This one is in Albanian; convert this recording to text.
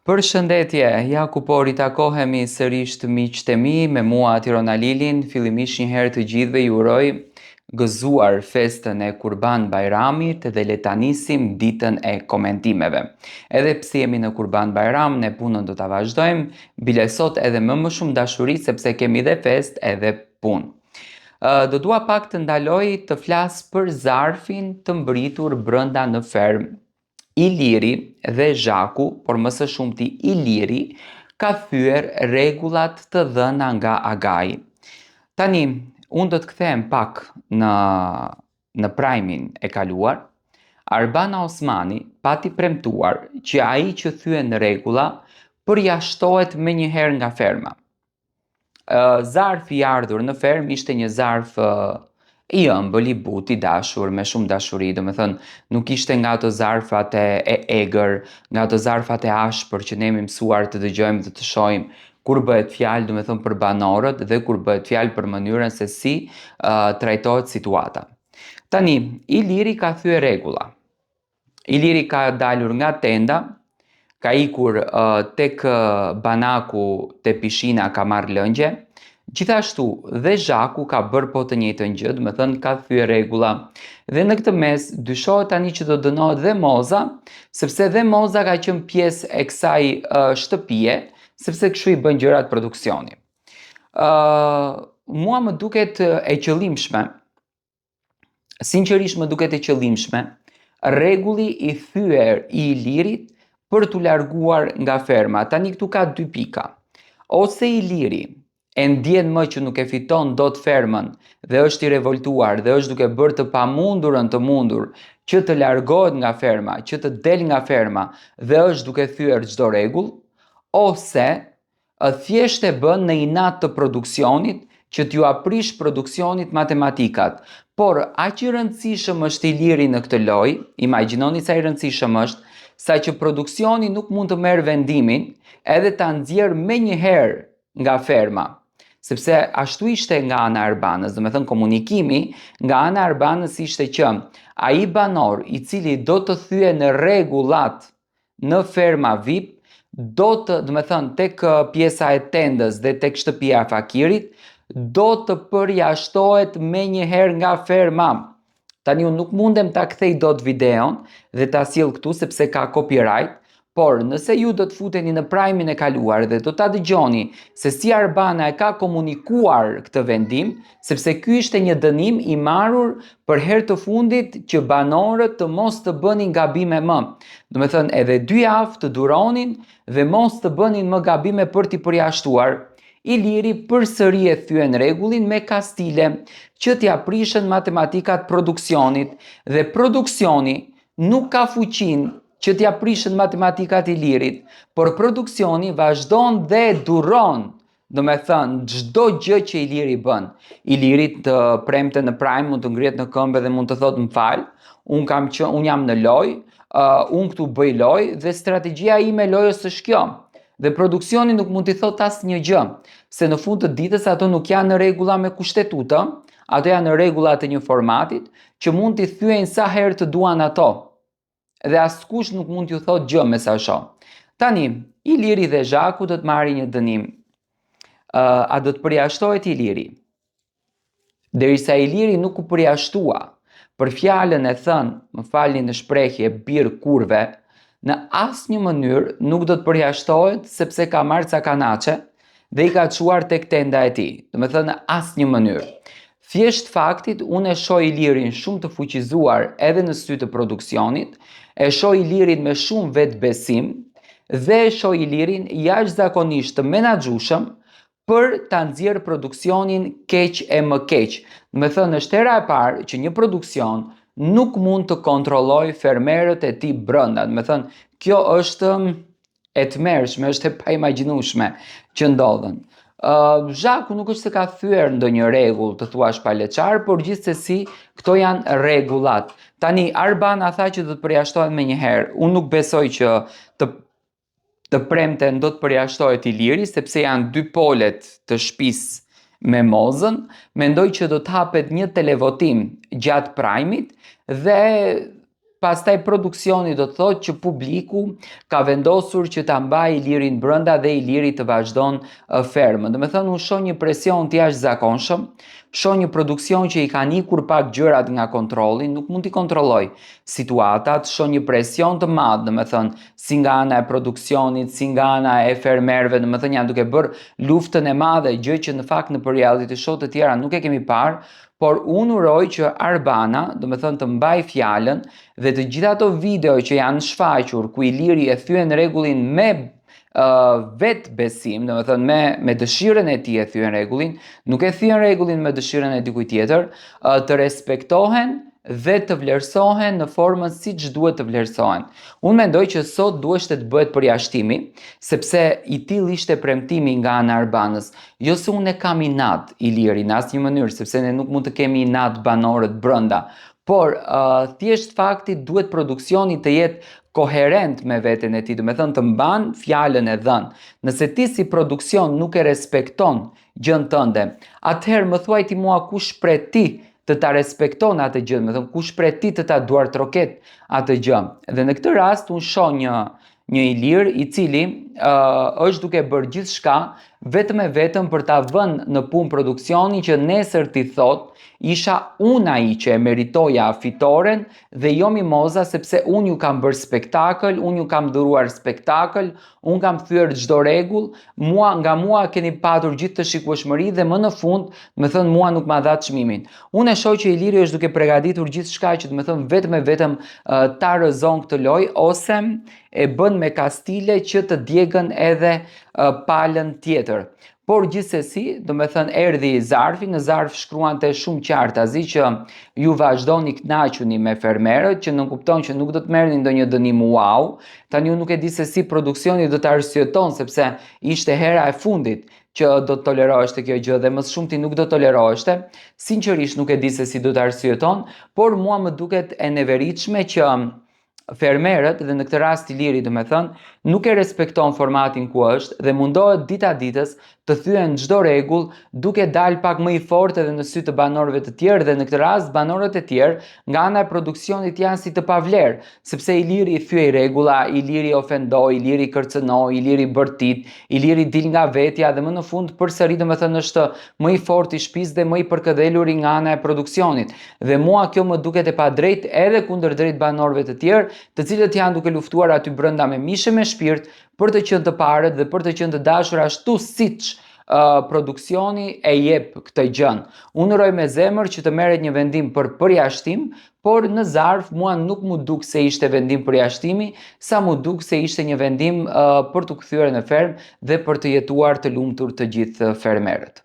Përshëndetje, ja ku po ritakohemi sërisht miqtë e mi, me mua Tiron Alilin, fillimisht një herë të gjithëve ju uroj gëzuar festën e Kurban Bajramit dhe le ta nisim ditën e komentimeve. Edhe pse jemi në Kurban Bajram, ne punën do ta vazhdojmë, bile sot edhe më më shumë dashuri sepse kemi dhe festë edhe punë. Do dua pak të ndaloj të flas për zarfin të mbritur brenda në fermë. Iliri dhe Zhaku, por më së shumti Iliri, ka thyer rregullat të dhëna nga Agai. Tani, unë do të kthehem pak në në prajmin e kaluar. Arbana Osmani pati premtuar që ai që thyen rregulla përjashtohet menjëherë nga ferma. Zarfi i ardhur në fermë ishte një zarf i ëmbël, i butë, i dashur, me shumë dashuri, domethënë, nuk ishte nga ato zarfat e, e egër, nga ato zarfat e ashpër që ne jemi mësuar të dëgjojmë dhe të shohim kur bëhet fjalë, domethënë për banorët dhe kur bëhet fjalë për mënyrën se si uh, trajtohet situata. Tani, Iliri ka thyer rregulla. Iliri ka dalur nga tenda, ka ikur uh, tek banaku te pishina ka marrë lëngje. Gjithashtu dhe Zhaku ka bërë po të njëjtën gjë, domethënë ka thyer rregulla. Dhe në këtë mes dyshohet tani që do dënohet dhe Moza, sepse dhe Moza ka qenë pjesë e kësaj uh, shtëpie, sepse kështu i bën gjërat produksioni. Uh, mua më duket e qëllimshme Sinqerisht më duket e qëllimshme, rregulli i thyer i Ilirit për t'u larguar nga ferma. Tani këtu ka dy pika. Ose Iliri e ndjen më që nuk e fiton dot fermën dhe është i revoltuar dhe është duke bërë të pamundurën të mundur që të largohet nga ferma, që të del nga ferma dhe është duke thyer çdo rregull, ose Thjesht e bën në inat të produksionit që t'jua prish produksionit matematikat. Por aq i rëndësishëm është Iliri në këtë lojë, imagjinoni sa i rëndësishëm është, saqë produksioni nuk mund të merr vendimin edhe ta nxjerr menjëherë nga ferma. Sepse ashtu ishte nga ana e Arbanës, domethënë komunikimi nga ana e Arbanës ishte që ai banor i cili do të thyen rregullat në ferma VIP do të, domethënë, tek pjesa e tendës dhe tek shtëpia e fakirit, do të përjashtohet menjëherë nga ferma. Tani unë nuk mundem ta kthej dot videon dhe ta sjell këtu sepse ka copyright, por nëse ju do të futeni në prajmin e kaluar dhe do ta dëgjoni se si Arbana e ka komunikuar këtë vendim, sepse ky ishte një dënim i marrur për herë të fundit që banorët të mos të bënin gabime më. Domethënë edhe dy javë të duronin dhe mos të bënin më gabime për t'i përjashtuar. Iliri përsëri e thyen rregullin me kastile që t'ia prishën matematikat produksionit dhe produksioni nuk ka fuqinë që t'ia prishën matematikat Ilirit, por produksioni vazhdon dhe duron Domethënë, çdo gjë që Iliri bën, Iliri të premten në prime mund të ngrihet në këmbë dhe mund të thotë më fal, unë kam që unë jam në lojë, uh, unë këtu bëj lojë dhe strategjia ime e lojës është kjo. Dhe produksioni nuk mund t'i thotë asnjë gjë, se në fund të ditës ato nuk janë në rregulla me kushtetutë, ato janë në rregulla të një formatit që mund t'i thyejnë sa herë të duan ato. dhe askush nuk mund t'ju thotë gjë me sa shoh. Tani, Iliri dhe Zhaku do të marrin një dënim. Uh, a do të përjashtohet Iliri? Derisa Iliri nuk u përjashtua për fjalën e thënë, më falni në shprehje, bir kurve, në asnjë mënyrë nuk do të përjashtohet sepse ka marrë ca kanaçe dhe i ka çuar tek tenda e tij. Domethënë në asnjë mënyrë. Thjesht faktit, unë e shoh Ilirin shumë të fuqizuar edhe në sy të produksionit, e shoh Ilirin me shumë vetëbesim dhe e shoh Ilirin jashtëzakonisht të menaxhueshëm për ta nxjerrë produksionin keq e më keq. Domethënë, është hera e parë që një produksion nuk mund të kontrollojë fermerët e tij brenda. Domethënë, kjo është e tmerrshme, është e paimagjinueshme që ndodhën. Uh, Zhaku nuk është se ka thyer ndonjë rregull, të thuash paleçar, por gjithsesi këto janë rregullat. Tani Arbana tha që do të përjashtohen menjëherë. Unë nuk besoj që të të premten do të përjashtohet Iliri, sepse janë dy polet të shtëpisë me Mozën. Mendoj që do të hapet një televotim gjatë prajmit dhe Pastaj produksioni do të thotë që publiku ka vendosur që ta mbajë Ilirin brenda dhe Iliri të vazhdon fermën. Domethënë unë shoh një presion të jashtëzakonshëm, shoh një produksion që i kanë ikur pak gjërat nga kontrolli, nuk mund t'i kontrolloj situatat, shoh një presion të madh, domethënë si nga ana e produksionit, si nga ana e fermerëve, domethënë janë duke bërë luftën e madhe, gjë që në fakt nëpër reality show të tjera nuk e kemi parë, por unë uroj që Arbana, domethënë të mbaj fjalën dhe të gjitha ato video që janë shfaqur ku Iliri e thyen rregullin me vetë besim, domethënë me, me dëshirën e tij e thyen rregullin, nuk e thyen rregullin me dëshirën e dikujt tjetër, të respektohen dhe të vlerësohen në formën siç duhet të vlerësohen. Unë mendoj që sot duheshte të bëhet përjashtimi, sepse i tillë ishte premtimi nga ana e Arbanës. Jo se unë e kam inat Ilirin në asnjë mënyrë, sepse ne nuk mund të kemi inat banorët brenda, por uh, thjesht fakti duhet produksioni të jetë koherent me veten e tij, domethënë të mban fjalën e dhënë. Nëse ti si produksion nuk e respekton gjën tënde, atëherë më thuaj ti mua kush pret ti të ta respekton atë gjë, domethënë kush pret ti të ta duartroket atë gjë. Dhe në këtë rast unë shoh një një Ilir i cili uh, është duke bërë gjithçka vetëm e vetëm për ta vënë në punë produksionin që nesër t'i thotë isha unë ai që e meritoja fitoren dhe jo Mimoza sepse unë ju kam bërë spektakël, unë ju kam dhuruar spektakël, unë kam thyer çdo rregull, mua nga mua keni patur gjithë të shikueshmëri dhe më në fund, domethënë mua nuk ma dha çmimin. Unë e shoh që Iliri është duke përgatitur gjithçka që domethënë vetëm e vetëm ta rrëzon këtë lojë ose e bën me kastile që të djegën edhe palën tjetër. Por gjithsesi, domethënë erdhi zarfi, në zarf shkruante shumë qartazi që ju vazhdoni kënaquni me fermerët, që nënkupton që nuk do të merrni ndonjë dënim wow. Tani unë nuk e di se si produksioni do të arsyeton sepse ishte hera e fundit që do të toleroheshte kjo gjë dhe më së shumti nuk do të toleroheshte. Sinqerisht nuk e di se si do të arsyeton, por mua më duket e neveritshme që fermerët dhe në këtë rast Iliri domethënë, nuk e respekton formatin ku është dhe mundohet dita ditës të thyen çdo rregull duke dalë pak më i fortë edhe në sy të banorëve të tjerë dhe në këtë rast banorët e tjerë nga ana e produksionit janë si të pavlerë, sepse Iliri thyej rregulla, Iliri ofendoi, Iliri kërcënoi, Iliri bërtit, Iliri dil nga vetja dhe më në fund përsëri domethënë është më i fortë i shtëpisë dhe më i përkëdheluri nga ana e produksionit. Dhe mua kjo më duket e padrejtë edhe kundërdrejt banorëve të tjerë, të cilët janë duke luftuar aty brenda me mish e me shpirt për të qenë të parët dhe për të qenë të dashur ashtu siç uh, produksioni e jep këtë gjën. Unë uroj me zemër që të merret një vendim për përjashtim, por në zarf mua nuk mu duk se ishte vendim përjashtimi, sa mu duk se ishte një vendim uh, për t'u kthyer në fermë dhe për të jetuar të lumtur të gjithë fermerët.